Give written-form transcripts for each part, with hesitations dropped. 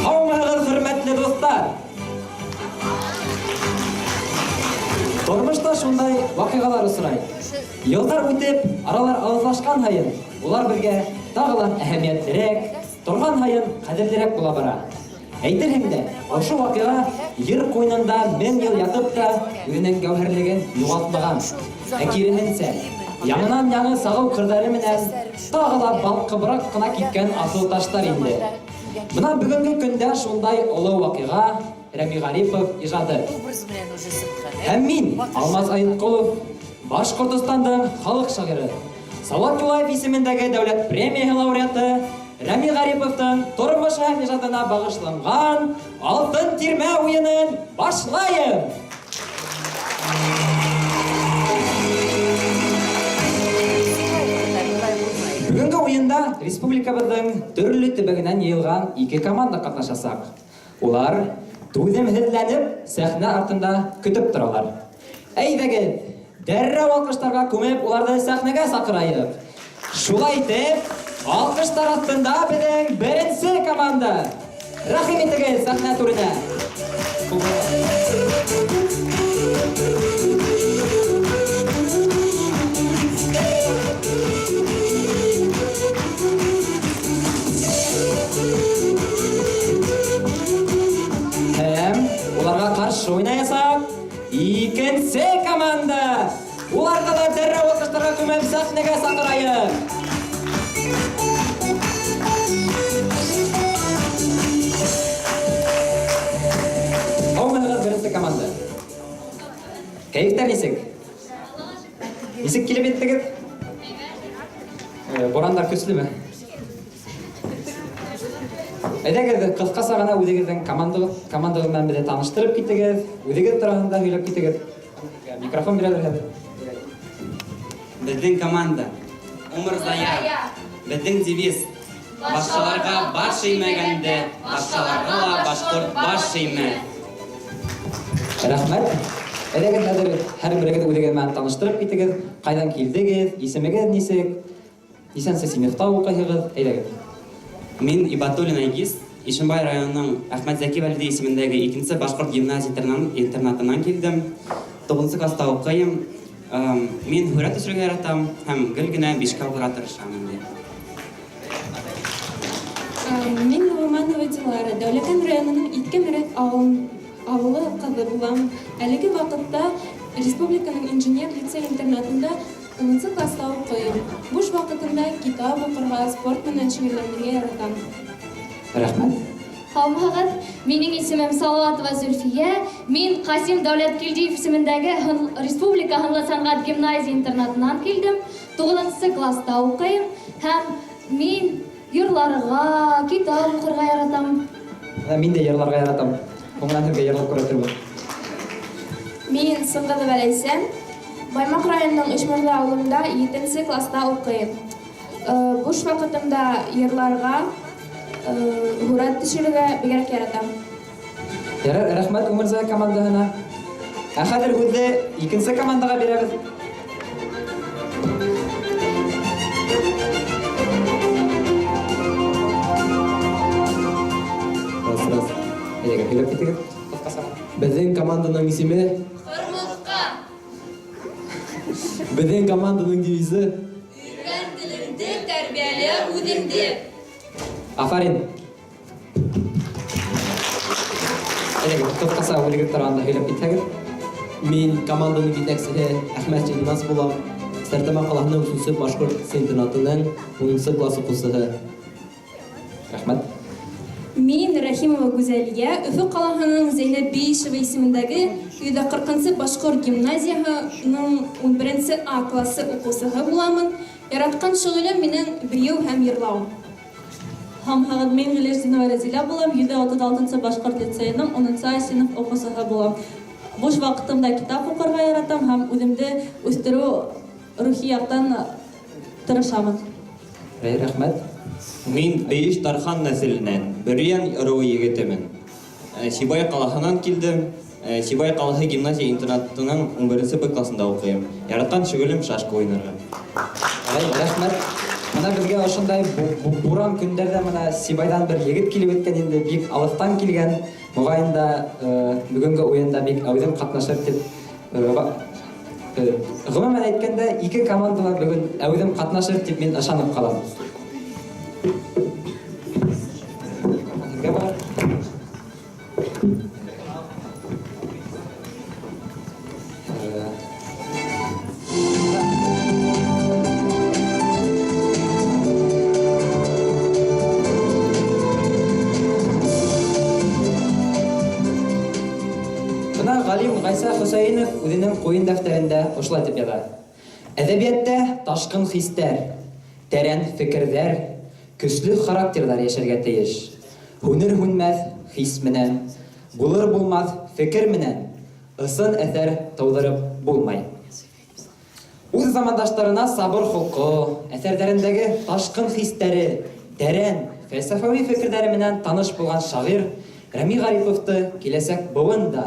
Һаумыһығыҙ, хөрмәтле дуҫтар! Тормошта шундай ваҡиғалар осрай. Йылдар үтеп, аралар алыҫлашҡан һайын, улар беҙгә тағы ла әһәмиәтлерәк, торған һайын ҡәҙерлерәк була бара. Әйтерһең дә, ошо ваҡиға ер ҡуйынында 1000 йыл ятып та үҙенең гәүһәрлеген юғалтмаған. Ә киреһенсә, яңынан-яңы сағыу ҡырҙары менән тағы ла балҡыбыраҡ ҡына киткән аҫыл таштар инде. Бына бөгөнгө көндә шундай оло ваҡиға Рәми Ғарипов ижады. Һәм мин, Алмаз Айытҡолов, Башҡортостандың халыҡ шағиры, Салауат Юлаев исемендәге дәүләт премияһы лауреаты Рәми Ғариповтың тормошы һәм ижадына бағышланған Алтын тирмә уйынын башлайым! Бөгөнгө уйында республикабыҙҙың төрлө төбәгенән йыйылған ике команда ҡатнашасаҡ. Улар түҙемһеҙләнеп сәхнә артында көтөп торалар. Әйҙәгеҙ, дәррәү алҡыштарға күмеп уларҙы сәхнәгә саҡырайыҡ. Шулай итеп, алҡыштар аҫтында беҙҙең беренсе команда. Рәхим итегеҙ сәхнә түренә. Һәм уларға ҡаршы уйнаясаҡ икенсе команда. Уларҙы ла дәррәү алҡыштарға күмеп сәхнәгә саҡырайыҡ. Һаумыһығыҙ, беренсе команда. Кәйефтәр нисек? Нисек килеп еттегеҙ? Бурандар көслөмө? Әйҙәгеҙ, ҡыҫҡаса ғына үҙегеҙҙең командағыҙ менән беҙҙе таныштырып китегеҙ, үҙегеҙ тураһында һөйләп китегеҙ. Микрофон бирәләр хәҙер. Беҙҙең команда Умырзая. Беҙҙең девиз: Башҡаларға баш эймәгәндә, башҡаларға ла башҡорт баш эймәҫ. Рәхмәт. Әйҙәгеҙ, хәҙер һәр берегеҙ үҙегеҙ менән таныштырып китегеҙ. Ҡайҙан килдегеҙ, исемегеҙ нисек, нисәнсе синыфта уҡыйһығыҙ? Әйҙәгеҙ. Мин Ибатуллин Айгиз, Ишембай районының Әхмәт Зәки Вәлиди исемендәге икенсе башҡорт гимназия интернатынан килдем. 9 класста уҡыйым. Мин һүрәт төшөрөргә яратам һәм гел генә бишкә уҡырға тырышам инде. Мин Нугуманова Дилара, Дәүләкән районының Иҫке Мөрәк авылы ҡыҙы булам. Әлеге ваҡытта республиканың инженер лицей-интернатында 10 класста уҡыйым. Буш ваҡытымда китап уҡырға, спорт менән шөгөлләнергә яратам. Рәхмәт. Һаумыһығыҙ, минең исемем Салаватова Зөлфиә. Мин Ҡасим Дәүләткилдиев исемендәге республика һынлы сәнғәт гимназия интернатынан килдем. 9 класста уҡыйым һәм мин йырларға, китап уҡырға яратам. Мин дә йырларға яратам. Һуңынан һеҙгә йырлап күрһәтермен. Мин Сыңғыҙова Ләйсән, Баймаҡ районының Ишмырҙа ауылында 7 класста уҡыйым. Буш ваҡытымда йырларға, һүрәт төшөрөргә бигерәк яратам. Ярар, рәхмәт Умырзая командаһына. Ә хәҙер һүҙҙе икенсе командаға бирәбеҙ. Раз, раз. Әйҙәгеҙ, һөйләп китегеҙ. Ҡыҫҡаса. Беҙҙең команданың исеме Ҡырмыҫҡа. Беҙҙең команданың девизы Өйрән телеңде, тәрбиәлә үҙеңде. Афарин. Әйҙәгеҙ, ҡыҫҡаса үҙегеҙ тураһында һөйләп китһәгеҙ. Мин команданың етәксеһе Әхмәт Нас булам. Стәрлетамаҡ ҡалаһының 3-нсе башҡорт интернатының 10 класс уҡыусыһы. Рәхмәт. Мин Рәхимова Гүзәлиә, Өфө ҡалаһының Зәйнәб Бейишева исемендәге 140 башҡорт гимназияһының 11 А классы уҡыусыһы буламын. Яратҡан шөғөлөм минең бейеү һәм йырлау. Һаумыһығыҙ, мин Ғиләждинова Рәзилә булам, 136 башҡорт лицейының 10 А синыф уҡыусыһы булам. Буш ваҡытымда китап уҡырға яратам һәм үҙемде үҫтереү рухи яҡтан тырышамын. Рәхмәт. Мин Бейеш Тархан нәҫеленән, Бөрйән ырыуы егетемен. Сибай ҡалаһынан килдем. Сибай ҡалаһы гимназия интернатының 11 Б классында уҡыйым. Яратҡан шөғөлөм шашка уйнарға. Ай, рәхмәт. Мына беҙгә ошондай буран көндәрҙә мына Сибайҙан бер егет килеп үткән инде, бик алыҫтан килгән. Моғайын да бөгөнгө уйында бик әүҙем ҡатнашыр тип. Ғөмүмән әйткәндә, ике команда ла бөгөн әүҙем ҡатнашыр тип мин ышанып ҡалам. Һеҙгә бар. Бына ғалим Ғайса Хөсәйенов үҙенең ҡуйын дәфтәрендә ошолай тип яҙа. Әҙәбиәттә ташҡын хистәр, тәрән фекерҙәр, көслө характерҙар йәшәргә тейеш. Һүнер һүнмәҫ хис менән, булыр булмаҫ фекер менән ысын әҫәр тыуҙырып булмай. Үҙ замандаштарына сабыр холҡо, әҫәрҙәрендәге ташҡын хистәре, тәрән фәлсәфәүи фекерҙәре менән таныш булған шағир Рәми Ғариповты киләсәк быуын да,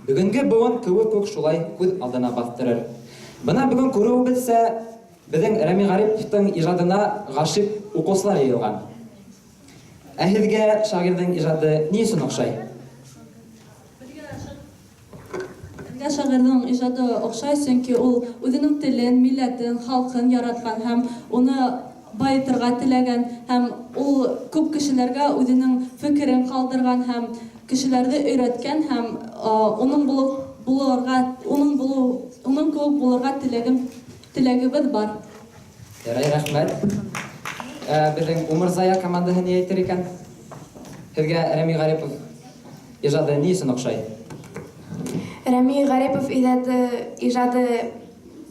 бөгөнгө быуын кеүек үк шулай күҙ алдына баҫтырыр. Бына бөгөн күреүебеҙсә, беҙҙең Рәми Ғариповтың ижадына ғашиҡ уҡыусылар йыйылған. Ә һеҙгә шағирҙың ижады ни өсөн оҡшай? Беҙгә шағирҙың ижады оҡшай, сөнки ул үҙенең телен, милләтен, халҡын яратҡан һәм уны байытырға теләгән, һәм ул күп кешеләргә үҙенең фекерен ҡалдырған һәм кешеләрҙе өйрәткән һәм уның булып булырға, уның булыу, уның кеүек булырға теләгебеҙ бар. Ярай, рәхмәт. Беҙҙең Умырзая командаһы ни әйтер икән? Һеҙгә Рәми Ғарипов ижады ни өсөн оҡшай? Рәми Ғарипов ижады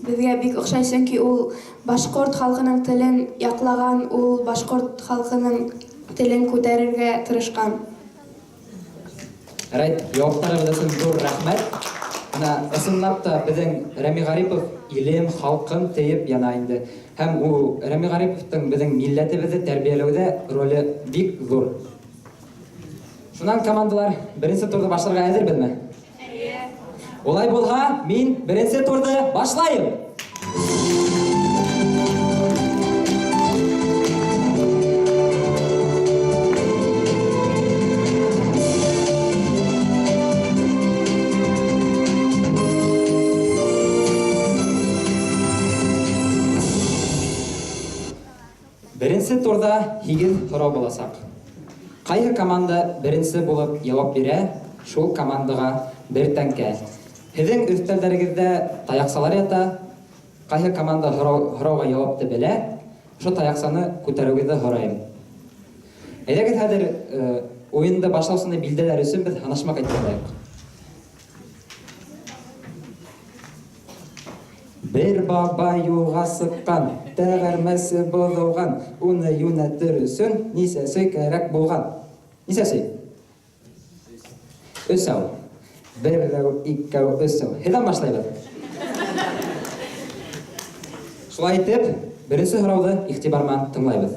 беҙгә бик оҡшай, сөнки ул башҡорт халҡының телен яҡлаған, ул башҡорт халҡының телен күтәрергә тырышҡан. Райт, яуаптарығыҙ өсөн ҙур рәхмәт. Бына ысынлап та беҙҙең Рәми Ғарипов илем, халҡым тейеп яна инде. Һәм ул Рәми Ғариповтың беҙҙең милләтебеҙҙе тәрбиәләүҙә роле бик ҙур. Шунан командалар беренсе турҙы башларға әҙербеҙме? Эйе. Улай булһа, мин беренсе турҙы башлайым. Беренсе турҙа 8 һорау буласаҡ. Ҡайһы команда беренсе булып яуап бирә, шул командаға бер тәңкә. Һеҙҙең өҫтәлдәрегеҙҙә таяҡсалар ята. Ҡайһы команда һорауға яуапты белә, ошо таяҡсаны күтәреүегеҙҙе һорайым. Әйҙәгеҙ хәҙер уйынды башлаусыны билдәләр өсөн беҙ һанашмаҡ әйтеп алайыҡ. Бер бабай юлға сыҡҡан, тәгәрмәсе боҙолған, уны йүнәтер өсөн нисәсе кәрәк булған? Нисәсе? Өсәү. Берәү, икәү, өсәү. Һеҙҙән башлайбыҙ. Шулай итеп, беренсе һорауҙы иғтибар менән тыңлайбыҙ.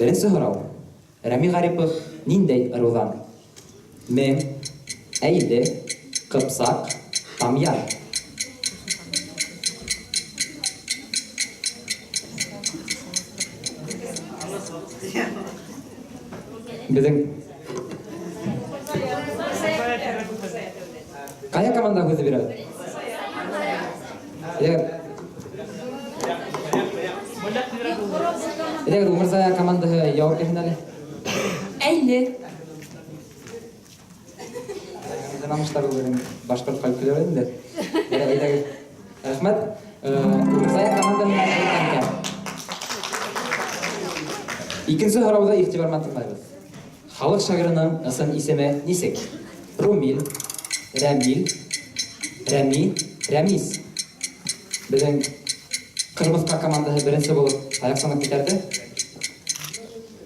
Беренсе һорау. Рәми Ғарипов ниндәй ырыуҙан? Мең, Әйҙе, Ҡыпсаҡ, Тамъян. Беҙҙең ҡайһы команда һүҙҙе бирә? Әйҙәгеҙ, Умырзая командаһы яуап бирһен әле. Әйле. Намыштар беҙҙең башҡорт фольклоры инде. Әйҙәгеҙ. Рәхмәт. Умырзая командаһына әйткән. Икенсе һорауҙы иғтибар менән тыңлайбыҙ. Халыҡ шағирының ысын исеме нисек? Румил, Рәмил, Рәми, Рәмис. Беҙҙең Ҡырмыҫҡа командаһы беренсе булып таяҡсаны күтәрҙе.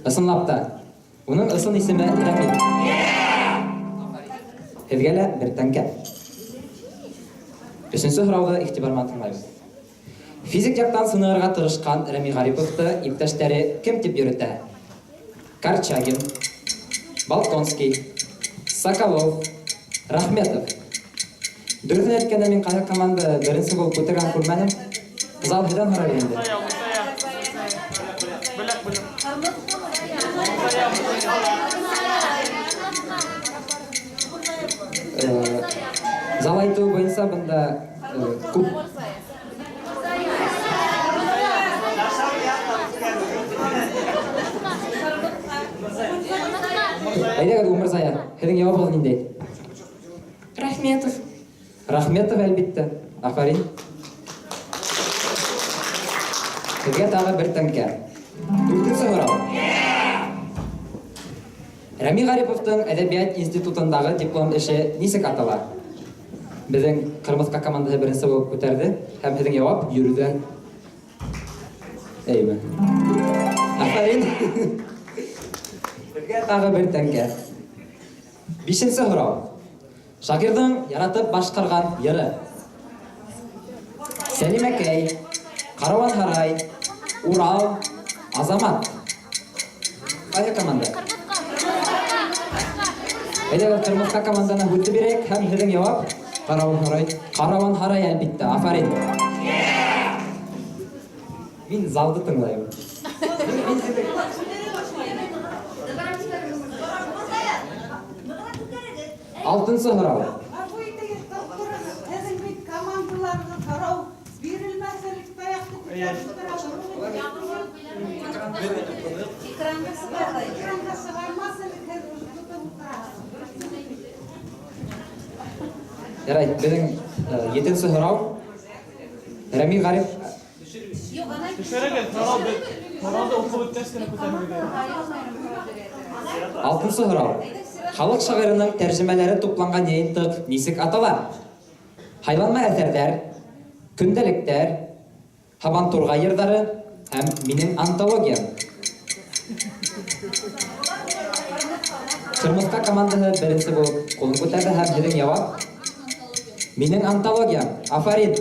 Ысынлап та, уның ысын исеме Рәмил. Һеҙгә лә бер тәңкә. Өсөнсө һорауҙы иғтибар менән тыңлайбыҙ. Физик яҡтан сынығырға тырышҡан Рәми Ғариповты иптәштәре кем тип йөрөтә? Корчагин, Балконский, Соколов, Рахметов. Дөрөҫөн әйткәндә, мин ҡайһы команда беренсе булып күтәргән күрмәнем. Зал һеҙҙән һорай инде. Зал әйтеүе буйынса бында күп Әйҙәгеҙ, Умырзая, һеҙҙең яуабығыҙ ниндәй? Рахметов. Рахметов, әлбиттә. Афарин. Һеҙгә тағы бер тәңкә. Дүртенсе һорау. Рәми Ғариповтың Әҙәбиәт институтындағы диплом эше нисек атала? Беҙҙең Ҡырмыҫҡа командаһы беренсе булып күтәрҙе. Һәм һеҙҙең яуап? Йөрөүҙән. Әйме. Афарин. Һеҙгә тағы бер тәңкә. Бишенсе һорау. Шағирҙың яратып башҡарған йыры. Сәлимәкәй, Каруан һарай, Урал, Азамат. Ҡайһы команда? Әйҙәгеҙ, Ҡырмыҫҡа команданы һүҙҙе бирәйек һәм һеҙҙең яуап? Каруан һарай. Каруан һарай, әлбиттә. Афарин. Мин залды тыңлайым. Алтынсы һорау. Һеҙҙең бит командаларҙы һорау бирелмәҫ элек таяҡты күтәреп Экранға сығар, экранға сығармаҫ элек һеҙ уже тотоп ултыраһығыҙ. Ярай, беҙҙең етенсе һорау. Рәми Ғариф. Төшөрөгөҙ, һорауҙы уҡып үткәс кенә күтәрегеҙ. Алтынсы һорау. Халыҡ шағирының тәржемәләре тупланған йыйынтыҡ нисек атала? Һайланма әҫәрҙәр, көндәлектәр, Һабантурға йырҙары һәм минең антологиям. Ҡырмыҫҡа командаһы беренсе булып ҡулын күтәрҙе һәм һеҙҙең яуап? Минең антологиям. Афарин.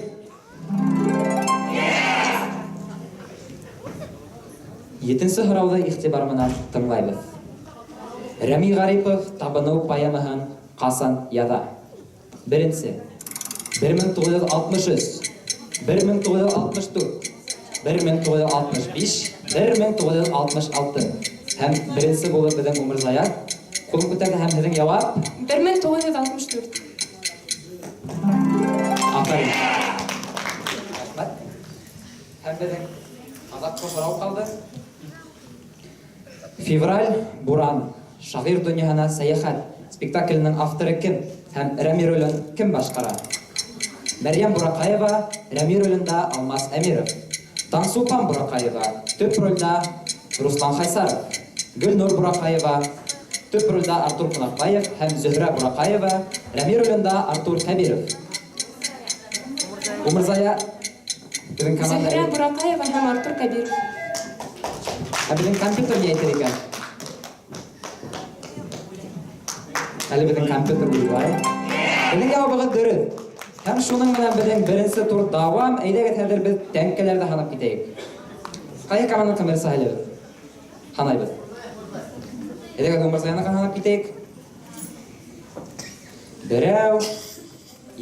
Етенсе һорауҙы иғтибар менән тыңлайбыҙ. Рәми Ғарипов Табыныу поэмаһын ҡасан яҙа? Беренсе, бер мең туғыҙ йөҙ алтмыш өс, бер мең туғыҙ йөҙ алтмыш дүрт, бер мең туғыҙ йөҙ алтмыш биш, бер мең туғыҙ йөҙ алтмыш алты. Һәм беренсе булып беҙҙең Умырзая ҡулын күтәрҙе һәм һеҙҙең яуап? Бер мең туғыҙ йөҙ алтмыш дүрт. Афарин. Рәхмәт. Һәм беҙҙең аҙаҡҡы һорау ҡалды. Февраль буран. Шағир донъяһына сәйәхәт спектакленең авторы кем һәм Рәми ролен кем башҡара? Мәрйәм Бураҡаева, Рәми ролендә Алмас Әмиров. Тансулпан Бураҡаева, төп ролдә Руслан Хайсаров. Гөлнур Бураҡаева, төп ролдә Артур Ҡунаҡбаев һәм Зөһрә Бураҡаева, Рәми ролендә Артур Кәбиров. Умырзая, беҙҙең команда. Зөһрә Бураҡаева һәм Артур Кәбиров. Ә беҙҙең компьютер ни әйтер икән? Әле беҙҙең компьютер уйлай. Беҙҙең яуабығыҙ дөрөҫ. Һәм шуның менән беҙҙең беренсе тур дауам. Әйҙәгеҙ, хәҙер беҙ тәңкәләрҙе һанап китәйек. Ҡайһы команданы беренсе һайлайбыҙ? Һанайбыҙ. Әйҙәгеҙ, Умырзаяныҡын һанап китәйек. Берәү,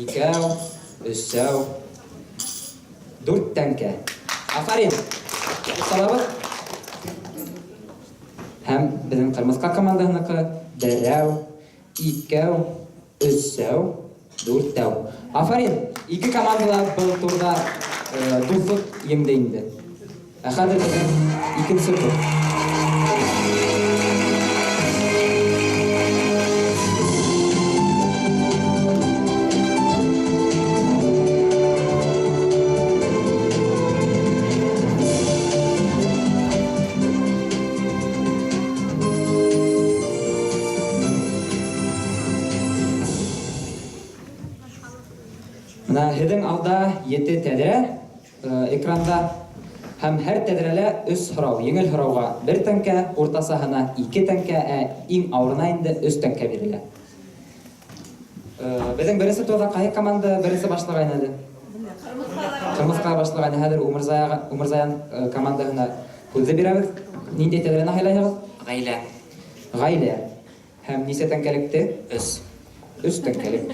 икәү, өсәү, дүрт тәңкә. Афарин! Салабыҙ. Һәм беҙҙең Ҡырмыҫҡа командаһыныҡы берәү, икәү, өсәү, дүртәү. Афарин! Ике команда ла был турҙа дуҫлыҡ еңде инде. Ә хәҙер беҙҙең икенсе тур. Бына һеҙҙең алда 7 тәҙрә экранда һәм һәр тәҙрәлә 3 һорау. Еңел һорауға 1 тәңкә, уртасаһына 2 тәңкә, ә иң ауырына инде 3 тәңкә бирелә. Беҙҙең беренсе турҙа ҡайһы команда беренсе башлаған әле? Ҡырмыҫҡа башлаған. Хәҙер Умырзаян командаһына һүҙҙе бирәбеҙ. Ниндәй тәҙрәне һайлайһығыҙ? Ғаилә. Ғаилә. Һәм нисә тәңкәлекте? Өс. Өс тәңкәлек.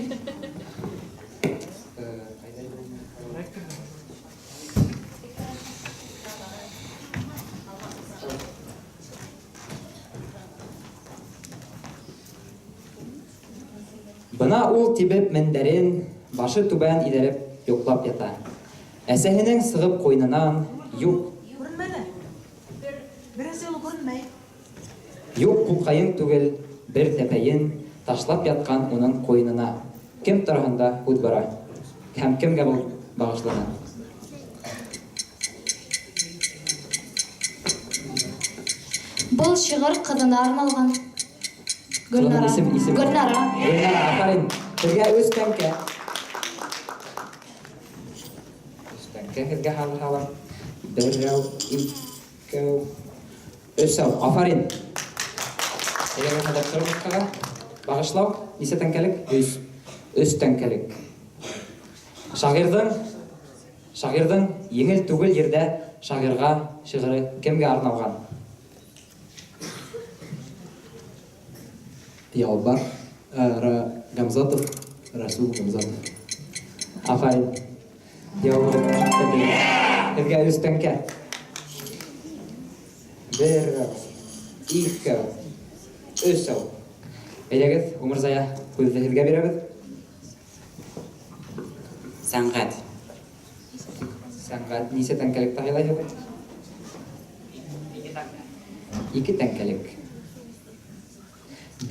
Бына ул тибеп мендәрен, башы түбән иҙереп йоҡлап ята. Әсәһенең сығып ҡуйынынан, юҡ, Күренмәне. Беренсе юлы күренмәй. Юҡ ҡулҡайың түгел, бер тәпәйен ташлап ятҡан уның ҡуйынына. Кем тураһында һүҙ бара? Һәм кемгә был бағышлана? Был шиғыр ҡыҙына арналған. Гөлнара. Исем, исем. Гөлнара. Гөлнара, афарин. Һеҙгә өс тәңкә. Өс тәңкә һеҙгә хәҙер һалам. Берәү, икәү, өсәү. Афарин. Әйҙәгеҙ хәҙер ҡырмыҫҡаға. Бағышлау нисә тәңкәлек? Өс. Өс тәңкәлек. Шағирҙың, шағирҙың еңел түгел ерҙә шағирға шиғыры кемгә арналған? Яуап бар. Гамзатов, Расул Гамзатов. Афарин. Яуабығыҙ дөрөҫ. Һеҙгә өс тәңкә. Берәү, икәү, өсәү. Әйҙәгеҙ, Умырзая, һүҙҙе һеҙгә бирәбеҙ. Сәнғәт. Сәнғәт нисә тәңкәлек һайлайһығыҙ? Ике тәңкәлек.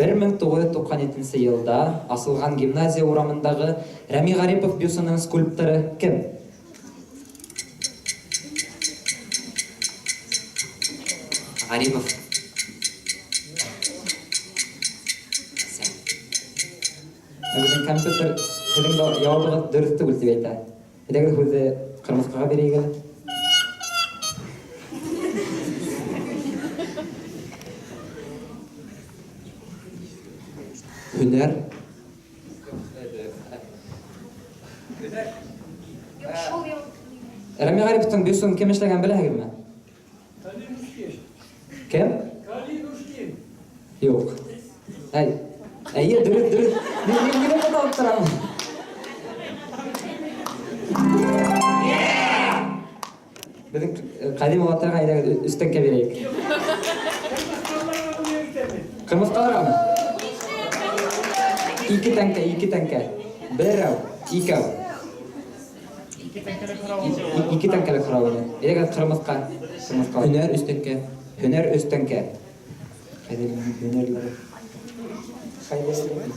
1997 йылда асылған гимназия урамындағы Рәми Ғарипов бюсының скульпторы кем? Ғарипов. Беҙҙең компьютер һеҙҙең яуабығыҙ дөрөҫ түгел тип әйтә. Әйҙәгеҙ һүҙҙе ҡырмыҫҡаға бирәйек әле. Һөнәр. Рәми Ғариповтың бюсын кем эшләгән беләһегеҙме? Кем? Калинушкин. Юҡ. Әй, әйе, дөрөҫ, дөрөҫ. Мин, мин нимә алып торам? Беҙҙең ҡәҙим олатайға әйҙәгеҙ өс тәңкә бирәйек. Ҡырмыҫҡаларғамы? Ике тәңкә, ике тәңкә. Берәү, икәү. Ике тәңкәлек һорау ине. Әйҙәгеҙ ҡырмыҫҡа. Ҡырмыҫҡа. Һөнәр өс тәңкә. Һөнәр өс тәңкә. Ҡайҙа минең һөнәрләрем? Ҡайҙа минең?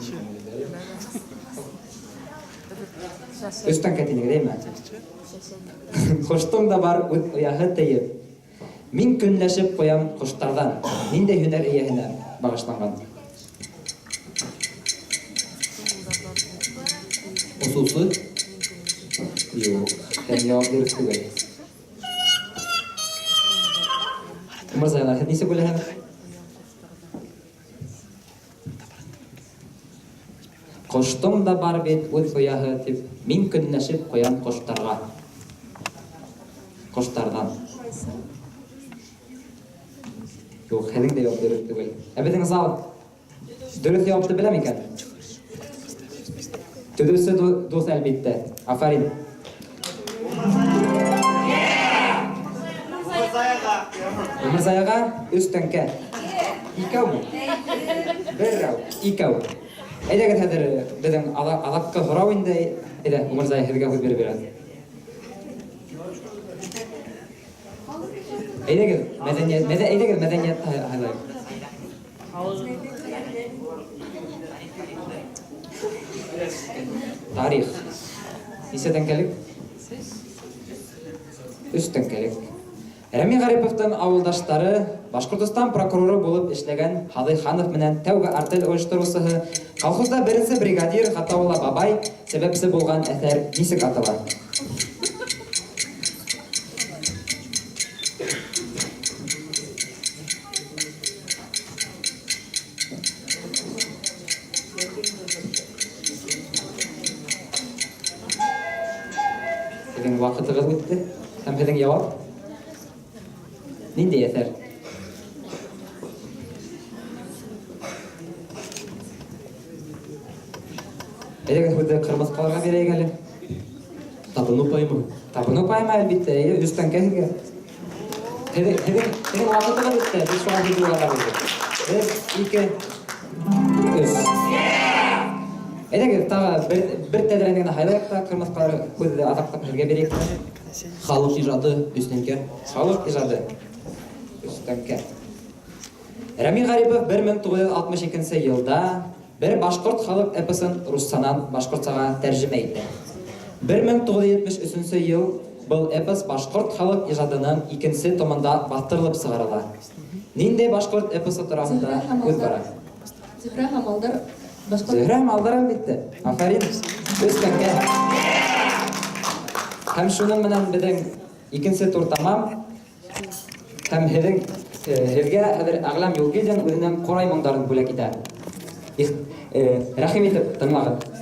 Өс тәңкә тинегеҙ, әйме? Ҡоштоң да бар үҙ ояһы тейеп. Мин көнләшеп ҡуям ҡоштарҙан. Ниндәй һөнәр эйәһенә бағышланған? Осоусы. Юҡ, һеҙ яуап дөрөҫ түгел. Умырзаялар, һеҙ нисек уйлайһығыҙ? Ҡоштоң да бар бит үҙ ояһы тип, мин көнләшеп ҡуям ҡоштарға. Ҡоштарҙан. Юҡ, һеҙҙең дә яуап дөрөҫ түгел. Ә беҙҙең зал дөрөҫ яуапты белә микән? Төҙөүсе дуҫ әлбиттә. Афарин. Умырзаяға өс тәңкә. Икәүме? Берәү, икәү. Әйҙәгеҙ хәҙер беҙҙең аҙаҡҡы һорау инде. Әйҙә, Умырзая һеҙгә һүҙ биреп бирәм. Әйҙәгеҙ, мәҙәниәт, әйҙәгеҙ мәҙәниәтте һайлайыҡ. Тарих. Нисә тәңкәлек? Өс тәңкәлек. Рәми Ғариповтың ауылдаштары Башҡортостан прокуроры булып эшләгән Һаҙый Ханов менән тәүге артель ойоштороусыһы, колхозда беренсе бригадир Ғатаулла бабай сәбәпсе булған әҫәр нисек атала? Һеҙҙең ваҡытығыҙ үтте. Һәм һеҙҙең яуап? Ниндәй әҫәр? Әйҙәгеҙ һүҙҙе ҡырмыҫҡаларға бирәйек әле. Табыныу поэмаһы. Табыныу поэма, әлбиттә, әйе, өс тәңкә һеҙгә. Һеҙҙең, һеҙҙең, һеҙҙең ваҡытығыҙ бөттө, беҙ шуға һүҙҙе уларға бирҙек. Бер, ике, өс. Әйҙәгеҙ, тағы бер, бер тәҙрәне генә һайлайыҡ та, ҡырмыҫҡалар һүҙҙе аҙаҡлап һеҙгә бирәйек тә. Халыҡ ижады, өс тәңкә. Халыҡ ижады. Өс тәңкә. Рәми Ғарипов 1962 йылда бер башҡорт халыҡ эпосын руссанан башҡортсаға тәржемә итә. 1973 йыл был эпос башҡорт халыҡ ижадының икенсе томында баҫтырылып сығарыла. Ниндәй башҡорт эпосы тураһында Зөһрә һәм һүҙ Алдар. бара? Зөһрә һәм Алдар башҡорт. Зөһрә һәм Алдар, әлбиттә. Афәрин. Өс тәңкә. Һәм шуның менән беҙҙең икенсе тур тамам. Һәм һеҙҙең һеҙгә хәҙер Әғләм Юлгилдин үҙенең ҡурай моңдарын бүләк итә. Рәхим итеп тыңлағыҙ.